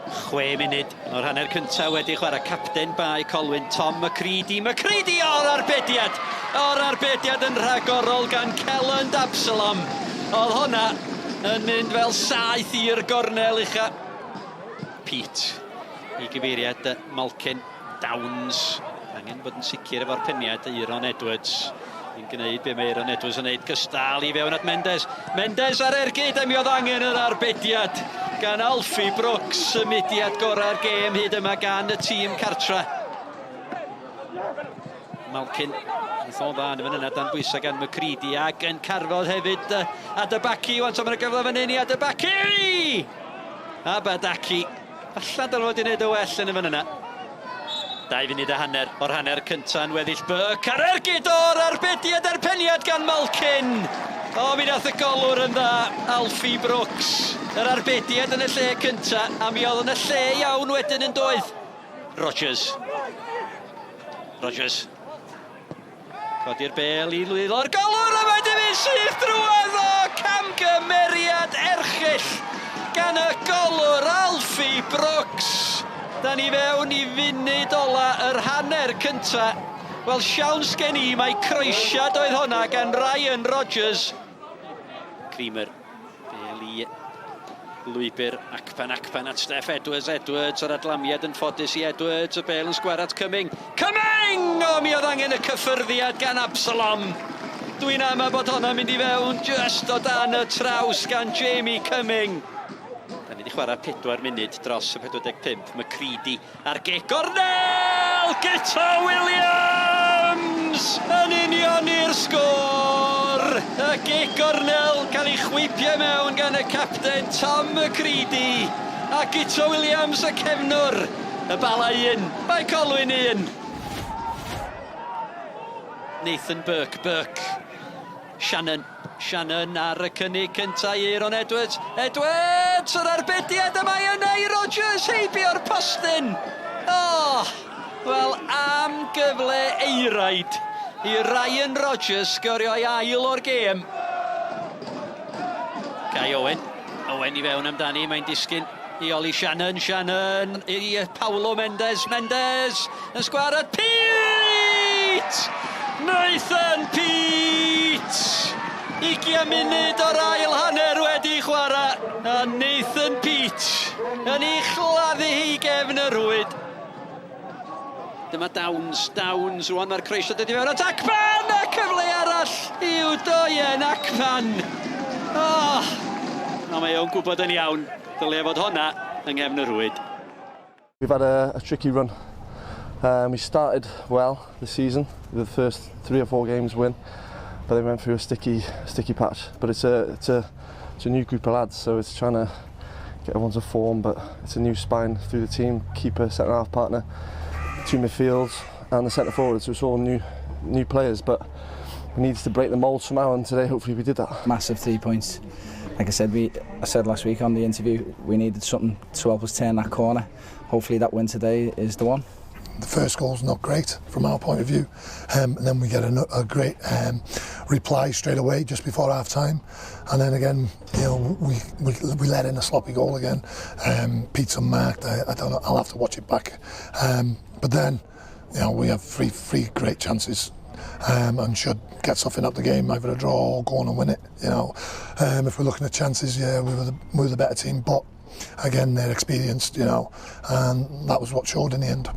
6 munud o'r hanner cyntaf wedi chwarae. Capten Bae Colwyn, Tom McCready. McCready o'r arbediad! O'r arbediad yn rhagorol gan Kelland Absalom. Oedd hwnna yn mynd fel saeth i'r gornel ucha. Pete i gyfeiriad Malkin. Downs angen bod yn sicr efo'r peniad. Euron Edwards yn gwneud be mae Euron Edwards yn gwneud gystal i fewn at Mendes. Mendes ar ergyd a mi oedd angen yr arbediad gan Alfie Brooks, symudiad gorau'r gêm hyd yma gan y tîm cartra. Malkin, wnaeth o'n dda yn y fan yna dan bwysau gan McCready ac yn carfod hefyd Adebaki. Wan, so mae'n gyfle fan hyn i Adebaki! Abadaki. Falla dyle fod 'di neud y well yn y fan yna. 2 funud a hanner o'r hanner cynta yn weddill. Burke ar ergyd o'r arbediad a'r peniad gan Malkin. O, mi nath y golwr yn dda, Alfie Brooks. Yr arbediad yn y lle cynta, a mi oedd yn y lle iawn wedyn yn doedd. Rogers. Rogers. Codi'r bêl i lwyddo'r golwr a mae 'di mynd syth drwodd o! Camgymeriad erchyll gan y golwr Alfie Brooks. Da ni fewn i funud ola yr hanner cynta. Wel siawns gen i mai croesiad oedd honna gan Ryan Rogers. Creamer. Bêl i lwybr Akpan, Akpan at Steff Edwards, Edwards, yr adlamiad yn ffodus i Edwards, y bêl yn sgwar at Cumming. Cumming! O, mi oedd angen y cyffyrddiad gan Absalom. Dwi'n ama bod honna'n mynd i fewn just o dan y traws gan Jamie Cumming. Da ni wedi chwarae 4 munud dros y 45. McCready A'r gic gornel! Guto Williams yn unioni'r sgôr! Y gic gornel cael ei chwipio i mewn gan y capten Tom McCready. A Guto Williams y cefnwr. Y Bala 1, Bae Colwyn 1. Nathan Burke, Burke. Shannon. Shannon ar y cynnig cynta i Aeron Edwards. Edwards! Yr arbediad y mae yna i Rogers heibio'r postyn! Oh! Wel, am gyfle eiraid i Ryan Rogers sgorio ei ail o'r gêm. Kai Owen. Owen i fewn amdani, mae'n disgyn i Oli Shannon. Shannon i Paulo Mendes. Mendes yn sgwar at Pete! Nathan Pete! 20 munud o'r ail hanner wedi chwarae. A Nathan Pete yn ei chladdu hi gefn y rhwyd. Dyma Downs, Downs, rwan mae'r croeso dod i fewn at Akpan! A cyfle arall i'w Doyen Akpan! Oh, no, mae o'n gwybod yn iawn, dylai fod honna yng nghefn y rhwyd. We've had a tricky run. We started well this season, with the first 3 or 4 games win, but then went through a sticky patch. But it's a new group of lads, so it's trying to get everyone to form, but it's a new spine through the team, keeper, centre half partner, 2 midfields and the centre forward, so it's all new players, but we needed to break the mould somehow, and today hopefully we did that. Massive 3 points. Like I said last week on the interview, we needed something to help us turn that corner. Hopefully that win today is the one. The first goal's not great from our point of view, and then we get a great reply straight away just before half time, and then again, we let in a sloppy goal again. Pete's unmarked. I don't know. I'll have to watch it back. But then, we have three great chances, and should get something up the game, either a draw or go on and win it. If we're looking at chances, yeah, we were the better team, but again, they're experienced, and that was what showed in the end.